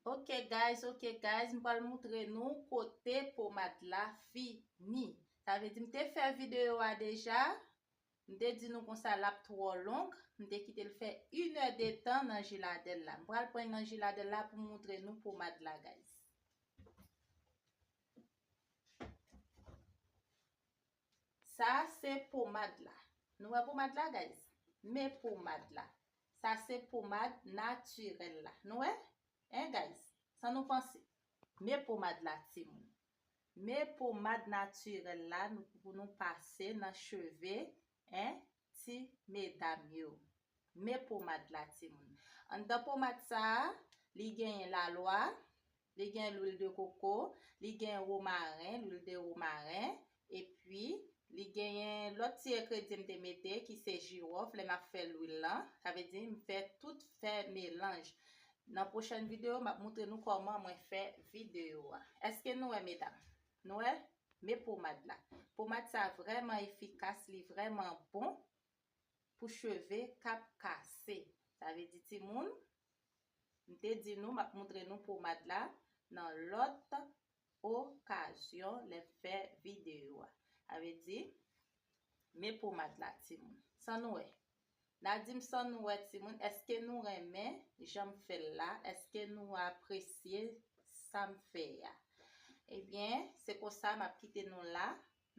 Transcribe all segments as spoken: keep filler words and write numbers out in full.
Ok guys, ok guys, m pral moutre nou kote pomad la fini. Sa vle di m te fè videyo a deja. M te di nou konsa l ap twò long. M te kite l fè inè de tan nan jiladèl la. M pral pran nan jiladèl la pou m moutre nou pomad la, guys. Sa se pomad la. Nou wè pomad la, guys? Men pomad la. Sa se pomad natirèl la. Nou wè? Hein, guys? Sa nou panse? Men pomad la, timoun. Men pomad natirèl la nou, pou nou pase nan cheve, hein, ti medam yo. Men pomad la, timoun. Anndan pomad sa a, li genyen lalwa, li gen lwil de koko, li gen womaren, lwil de womaren, epi li genyen lòt ti engrediyan m te mete ki se jiwòf lè m ap fè lwil lan. Sa vle di m fè tout fè melanj. Nan pwochèn videyo, m ap moutre nou kòman mwen fè videyo a. Èske nou wè, medam? Nou wè? Men pomad la. Pomad sa vrèman efikas, li vrèman bon pou cheve k ap kase. Sa vle di, timoun, m te di nou, m ap moutre nou pomad la nan lòt okazyon lè m fè videyo a. Sa vle di, men pomad la, timoun. San nou wè. N a di m san nou wè, timoun, èske nou renmen jan m fè l la? Èske nou apresye sa m fè a? Ebyen, se konsa m ap kite nou la.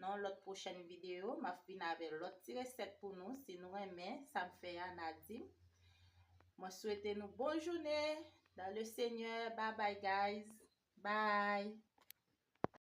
Nan lòt pwochèn videyo, m ap vin avè lòt ti resèt pou nou. Si nou renmen sa m fè a, n a di m. Mwen swete nou bon jounen dans le Seigneur. Bye bye, guys. Bye.